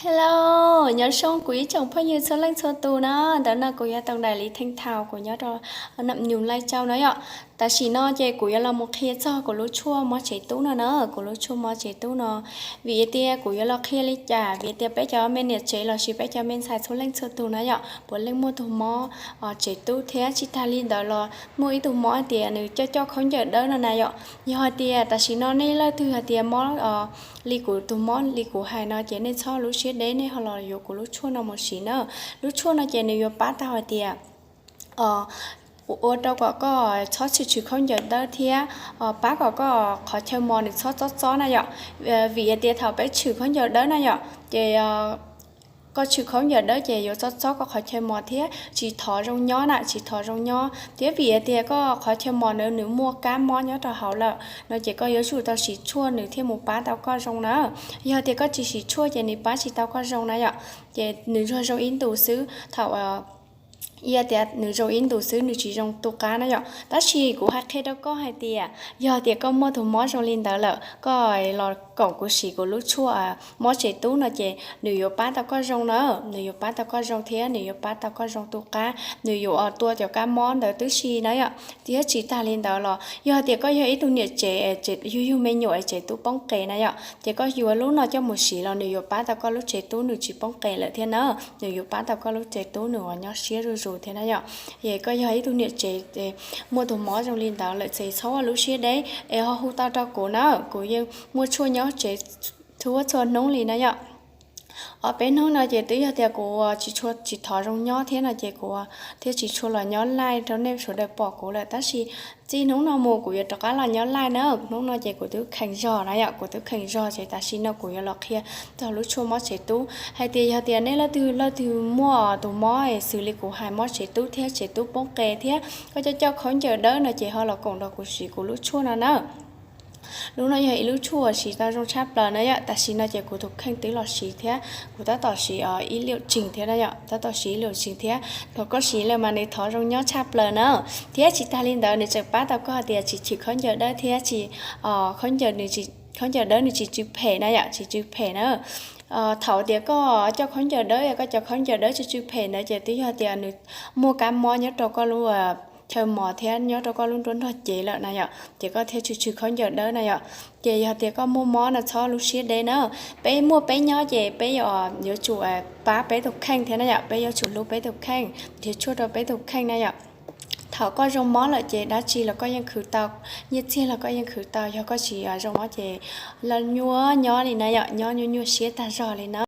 Hello, nyob zoo kuv ib tsoom phooj ywg txhua leej txhua tus na. Ntawm no kuv yog Toos Daim Lis Theej Thaus, kuv nyob rau Nam Nyum, Lai Châu na yom. Tam sim no ces kuv yuav los mus qhia txog kuv lub tshuaj mob tsev tub no na, kuv lub tshuaj mob tsev tub no. Vim tias kuv yuav los qhia li cas, vim tias peb cov me niam tsev lossis peb cov me ntxhais txhua leej txhua tus na yom, puav leej muaj tus mob tsev tub thiab tsis tag li ntawd los muaj ib tug mob hais tias nws coj coj khaub ncaws dawb no na yom. Yog hais tias tam sim no nej leej twg hais tias mob li kuv tus mob li kuv hais no ces nej txhob lub siab deb, nej ho los yuav kuv lub tshuaj no mus siv na. Lub tshuaj no ces nws yuav pab tau hais tias ua rau kom koj txhob tshwm tshwm khaub ncaws dawb thiab pab kom koj qhov chaw mos nws txhob txob txob na yom. Vim hais tias thaum peb tshwm khaub ncaws dawb na yom, ces koj tshwm khaub ncaws dawb ces yuav txob txob koj qhov chaw mos thiab tsis thov zoo nyob na, tsis thov zoo nyob. Thiab vim hais tias koj qhov chaw mos na nws muaj kab mob nyob rau hauv lawm no ces koj yuav tsum tau siv tshuaj nws thiaj mus pab tau koj zoo na. Yog tias koj tsis siv tshuaj ces nws pab tsis tau koj zoo na yom. Ces nws yuav zoo ib ntus xwb, thaum ib tias nws zoo ib ntus xwb, nws tsis zoo tu qab na yom. Tab sis kuv hais qhia rau koj hais tias yog tias koj muaj tus mob zoo li ntawd lawm, koj los koom kuv siv kuv lub tshuaj mob tsev tub no ces nws yuav pab tau koj zoo na, nws yuav pab tau koj zoo thiab nws yuav pab tau koj zoo tu qab, nws yuav tua cov kab mob ntawd tib si na yom. Thiab tsis tag li ntawd los yog tias koj yog ib tug niam tsev yug yug me nyuam es tsev tub poob qes na yom, ces koj yuav lub no coj mus siv los nws yuav pab tau koj lub tsev tub nws tsis poob qes lawm thiab na, nws yuav pab tau koj lub tsev tub nws uas nyob siab zuj zus thiab na yom. Es koj yog ib tug niam tsev muaj tus mob zoo li ntawd lawm ces txhob ua lub siab deb es ho hu tau rau kuv na, kuv yeej muaj tshuaj nyob tsev txhua txhua hnub li na yom. Ob peb hnub no ces twb yog tias kuv tsis thov zoo nyob thiab no ces kuv thiaj tsis tshua los nyob live rau nej sawv daws pom kuv lawm, tab sis txij hnub no mus kuv yuav rov qab los nyob live na. Hnub no ces kuv twb kheev zog na yom, kuv twb kheev zog ces tam sim no kuv yuav los qhia txog lub tshuaj mob tsev tub hais tias yog tias nej leej twg leej twg muaj tus mob xws li kuv hais mob tsev tub thiab tsev tub poob qes thiab koj coj coj khaub ncaws dawb no ces ho los koom nrog kuv siv kuv lub tshuaj no na. Lub no yog ib lub tshuaj uas siv tau zoo tshaj plaws na yom. Tam sim no ces kuv tus kheej twb los siv thiab kuv tab tom siv ib liam tsees thiab na yom, tab tom siv ib liam tsees thiab. Thaum koj siv lawm mas nws thov zoo nyob tshaj plaws na. Thiab tsis tag li ntawd nws tseem pab tau koj hais tias tsis chwm khaub ncaws dawb thiab tsis, khaub ncaws dawb nws tsis tsw phem na yom, tsis tsw phem na. Thaum tias koj coj khaub ncaws dawb, koj cov khaub ncaws dawb tsw tsw phem ntawd ces twb yog tias nws muaj kab mob nyob rau koj lub chaw mos thiab nyob rau koj lub nruab nrog cev lawm na yom, ces koj thiaj tsw tsw khaub ncaws dawb na yom. Ces yog tias koj muaj mob no txhob lub siab deb na. Peb muaj peb nyob ces peb yuav tsum pab peb tus kheej thiab na yom, peb yuav tsum hlub peb tus kheej, nrhiav tshuaj rau peb tus kheej na yom. Thaum koj zoo mob lawm ces dab tsi los koj yeej khwv tau, nyiaj txiag los koj yeej khwv tau, yog koj tsis zoo mob ces los nyuaj nyob li na yom, nyob nyuaj nyuaj siab tag zog li na.